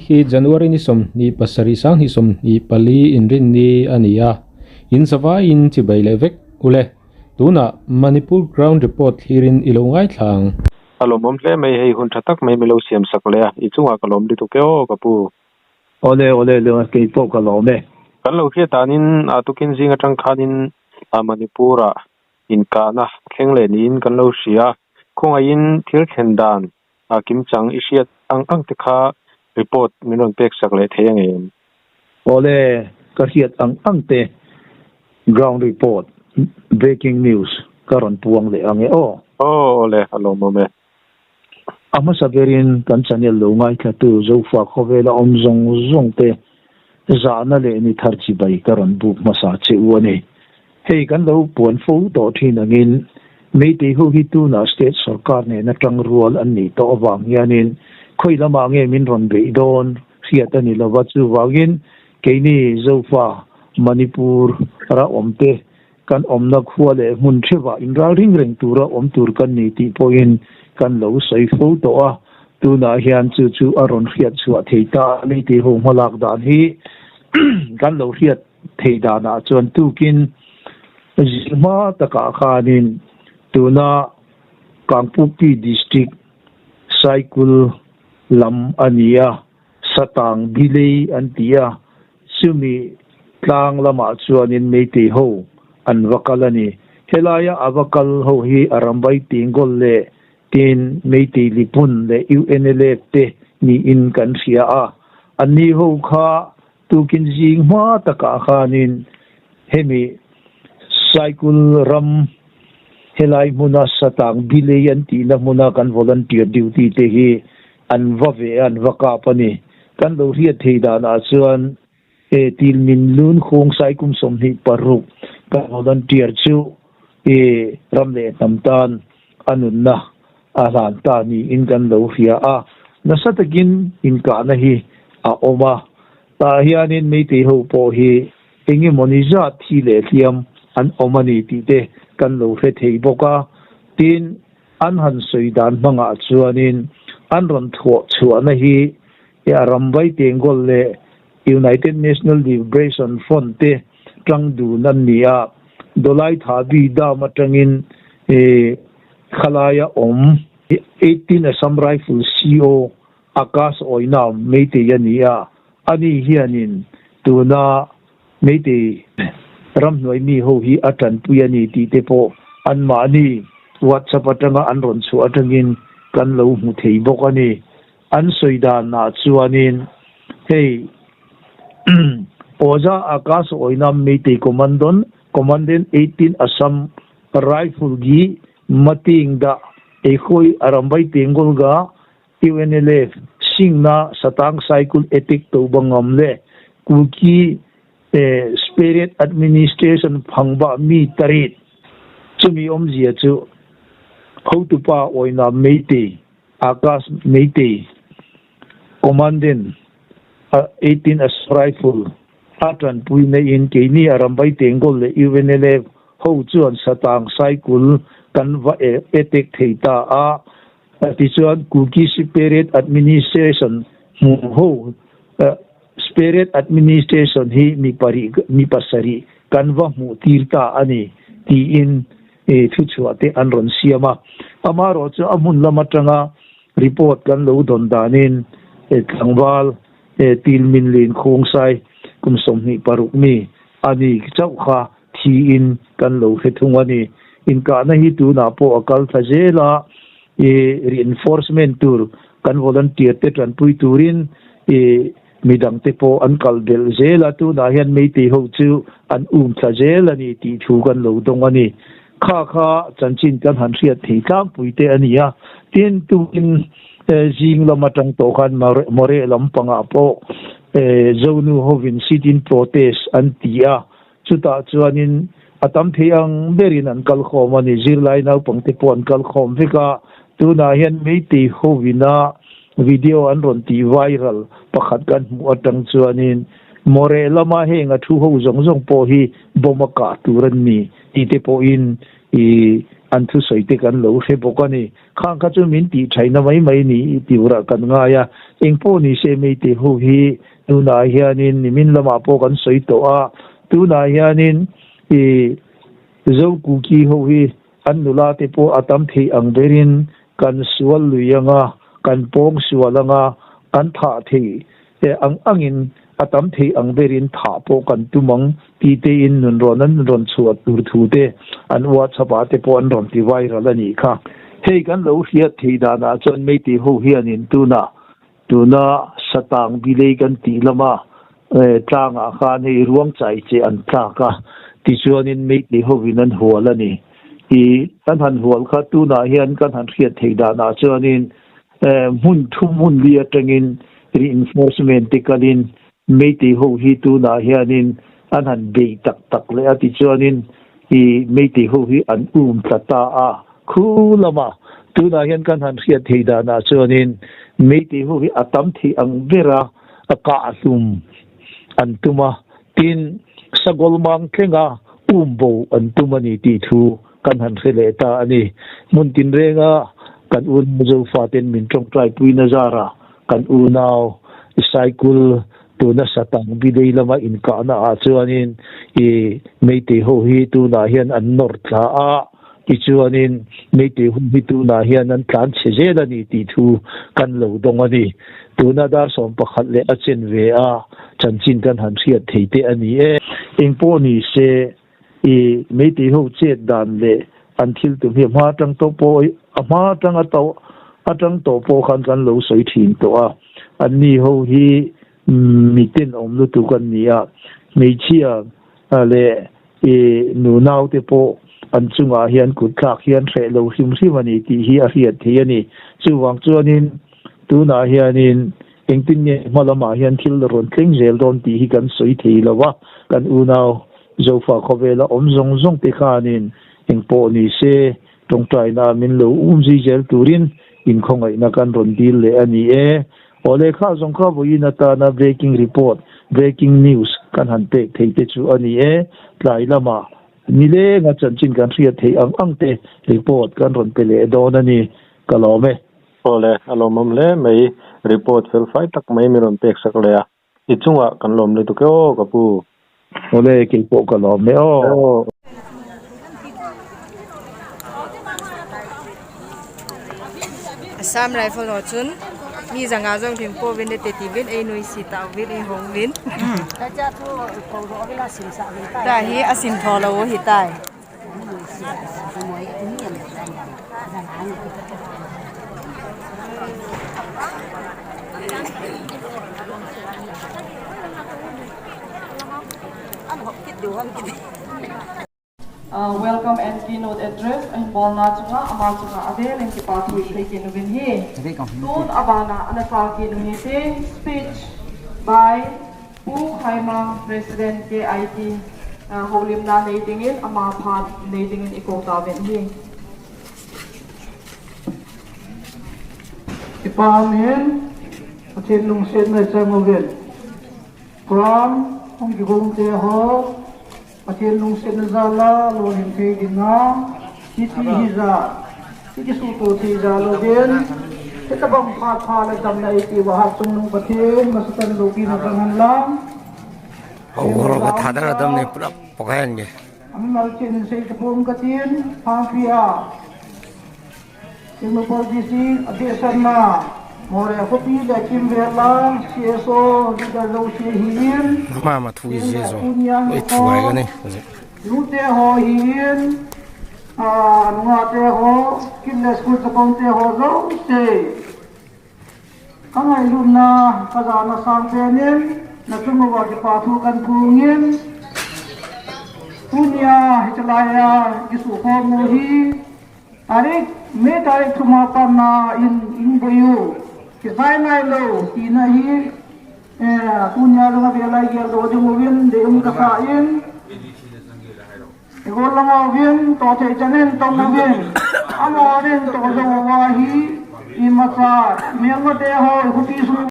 hi January ni 27 2024 inrinni a ni a, in zavaiin chibai leh vek ule. Tunah Manipur ground report thlirin i lo ngaithla ang. A lawmawm hle mai, hei hun tha tak mai min lo siam sak leh a, i chungah ka lawm lutuk e aw ka pu. Awle awle leh kei pawh ka lawm e. Kan lo hriat danin a tukin zing atang khanin Manipur-ah inkahna thleng leh niin kan lo hria. Khawngaihin thil thlen dan a kimchang i hriat ang ang te kha report min rawn pek sak leh thei ang em? Awle, ka hriat ang ang te ground report, breaking news ka rawn puang leh ang e aw. Aw awle, a lawmawm e. A hmasa berin kan channel lo ngaithlatu Zofa khawvela awm zawng zawng te zahna leh ni thar chibai ka rawn buk hmasa che u a ni. Hei kan lo puan fo tawh thin angin Meitei ho hi tunah state sorkar nena tang rual an nih tawh avang hianin khawi lamah nge min rawn beih dawn hriat a ni lova, chuvangin keini Zofa Manipur ra awmte kan awmna khua leh hmun theuhah inral ring reng tura awm tur kan ni tih pawhin kan lo sawi fo tawh a, tunah hian chu chu a rawn hriat chhuah thei ta a ni tih ho hmalak dan hi kan lo hriat theih danah chuan tukin zing hma takah khanin tuna Kangpukpi District Saikul lam a ni a, Satang Bilei an ti a, chumi tlang lamah chuanin Meitei ho an va kal a ni. Helaia a va kal ho hi Arambai Tingol leh tin Meitei Lipun leh UNLF te niin kan hria a, anni ho kha tukin zing hma takah khanin hemi Saikul ram helai hmuna Satang Bilei an tihna hmuna kan volunteer duty te hi An va ve a, an va kap a ni. Kan lo hriat thei danah chuan e Tilmin Lun Khung Saikum 26 kan volunteer chu e ram leh hnam tan a nunna a hlan ta niin kan lo hria a. Nasa takin inkahna hi a awm a. Tah hianin Meitei ho pawh hi engemawni zat thi leh hliam an awm a ni tih te kan lo hre thei bawk a. Tin, An han sawi dan hmangah chuanin an rawn thuah chhuahna hi Arambai Tengol leh United National Liberation Front te tang dun an ni a, Dolai Thabi Dam atangin khalaia awm 18 Assam Rifle CO Akash Oinam Meitei a ni a, ani hianin tuna Meitei ramhnuai mi ho hi a tanpui a ni tih te pawh anmahni WhatsApp atanga an rawn chhuah atangin kan lo hmu thei bawk a ni. An sawi danah chuanin hei Oza Akash Oinam Meitei Commandant Commandant 18 Assam Rifle gi Mating da Ekhoi Arambai Tengol ga UNLF Singna Satang Cycle Etik Toba Ngam le Kuki Spirit Administration Phangba Mi Tarit chumi awmzia chu hotupa Oina Meitei Akash Meitei Commandant 18 Assam Rifle a tanpui neiin keini Arambai Tengol leh UNLF ho chuan Satang Cycle kan va etek thei ta a. Tichuan Kuki Separate Administration hmu ho Separate Administration hi mi pari mi pasarih kan va hmuh tir ta a ni tiin thuchhuah te an rawn siam a. Amaherawh chu a hmun lam atanga report kan lo dawn danin tlangval Tilmin Lin Khawngsai kum 26 mi a ni chauh kha thiin kan lo hre thung a ni. Inkahna hi tunah pawh a kal thla zel a, i reinforcement tur kan volunteer te tanpui turin i midang te pawh an kal belh zel a, tunah hian Meitei ho chu an um thla zel a ni tih thu kan lo dawng a ni. Kha kha chanchin kan han hriat thei tlangpui te a ni a, tin tukin zing lam atang tawh khan Moreh lampangah pawh Zonu hovin sit-in protest an ti a, Chutah chuanin a tam thei ang berin an kal khawm a ni. Zirlai naupangte pawh an kal khawm vek a, tunah hian Meitei hovina video an rawn tih viral pakhat kan hmuh atang chuanin Moreh lama heng a thu ho zawng zawng pawh hi bomb a kah tur an ni tih te pawhin i an thusawi te kan lo hre bawk a ni. Khang kha chu min tih thaihna mai mai ni tura kan ngai a, engpawh ni se Meitei ho hi tunah hianin nimin lamah pawh kan sawi tawh a, tunah hianin i Zo Kuki ho hi an nula te pawh a tam theih ang berin kan sual lui anga, kan pawng sual anga, kan thah theih ang angin a tam theih ang berin thah pawh kan tum ang ti tein nunrawn an rawn chhuah tur thu te an WhatsApp ah te pawh an rawn ti viral a nih kha. Hei kan lo hriat theih danah chuan Meitei ho hianin tunah tuna Satang Bilei kan tih lama tlangah khan hei ruang chai che an tlak a, tichuanin Meitei hovin an hual a ni. I kan han hual kha tunah hian kan han hriat theih danah chuanin Hmun thum hmun li atangin reinforcement te kalin Meitei ho hi tunah hianin an han bei tak tak leh a, tichuanin i Meitei ho hi an um tla ta a, khu lama tunah hian kan han hriat thei danah chuanin Meitei ho hi a tam theih ang bera a kah hlum an tum a, tin Sagol mang thlenga um bo an tum a ni tih thu Kan han hre leh ta a ni. Hmun tinrenga kan unau Zofaten min tawngtaipui na zarah kan unau Saikul tuna Satang Bidei lama inkahna ah chuanin i Meitei ho hi tunah hian an nawr tla a, tichuanin Meitei ho hi tunah hian an tlan chhe zel a ni tih thu kan lo dawng a ni. Tuna dar 11 leh a chen ve a chanchin kan han hriat thei te a ni e. Engpawh ni se I Meitei ho chet dan leh an thil tum hi a hma atang tawh pawh a hma atang a to atang tawh pawh khan kan lo sawi thin tawh a, an ni ho hi miten awm lutuk an ni a, hmeichhia leh i nu nau te pawh an chungah hian kut thlak hian hreh lo hrim hrim a ni tih hi a hriat theih a ni. Chuvang chuanin tunah hianin engtin nge hma lamah hian thil rawn thleng zel dawn tih hi kan sawi thei lo a, kan unau Zofa khawvela awm zawng zawng te khanin engpawh ni se tawngtaina min lo um zui zel turin inkhawngaihna kan rawn dil leh a ni e. Aw lehkha zawng kha vawiin atana breaking report, breaking news kan han pek thei te chu a ni e. Tlai lamah nilenga chanchin kan hriat theih ang ang te report kan rawn pe leh dawn a ni. Ka lawm e. Awle, a lawmawm hle mai. Report felfai tak mai min rawn pek sak leh a. I chungah kan lawm lutuk e aw ka pu. Awle kei pawh ka lawm e aw. Assam Rifle ho chun mi zanga zawng hlim pawh vin te ti vin ei nui si tau vin ei hawng vin ta hi a sin thaw lo hi tai. Welcome and keynote address a hinbawlna chunga ama chunga a vel in kipa thui thei ki nuvin hi tun avana anasa ki nuhi te speech by Pu Khaima, President KIT, holimna nei dingin ama phan nei dingin i ko ta ven hi. I pa men Pathian lungsiat na chang ovin Pram hong ki hung te ho Pathian lungsiat na zala lo him thei dinga hi ti hi za hi ki su to thei za lo vin heta bang pha pha le dam na ei ti wa ha chung nung Pathian masatan lo ki na kangan lang Horo ka thadar adam ne pura pokayenge. Ami mal chin sei ka pum ka chin phang pia Singapore DC ade san na more khopi le kim ve la CSO leader lo si hi in Ma ma thu je zo. Oi thu ai ga ne. Nu te ho hi in a nunga te ho kim le school ka pong te ho zo se ka ngai lun na ka za na sang te nin na chung wa ki pa thu kan phungin punya hichalaya ki su kho mu hi tarik me tarik thuma pa na in in boyu ki zai nai lo ti na hi punya lo nga belai gel do jung win de um ka sa in gol lama win to che chanen to na win amo rin to zo wa hi i ma cha me ma te ho huti su.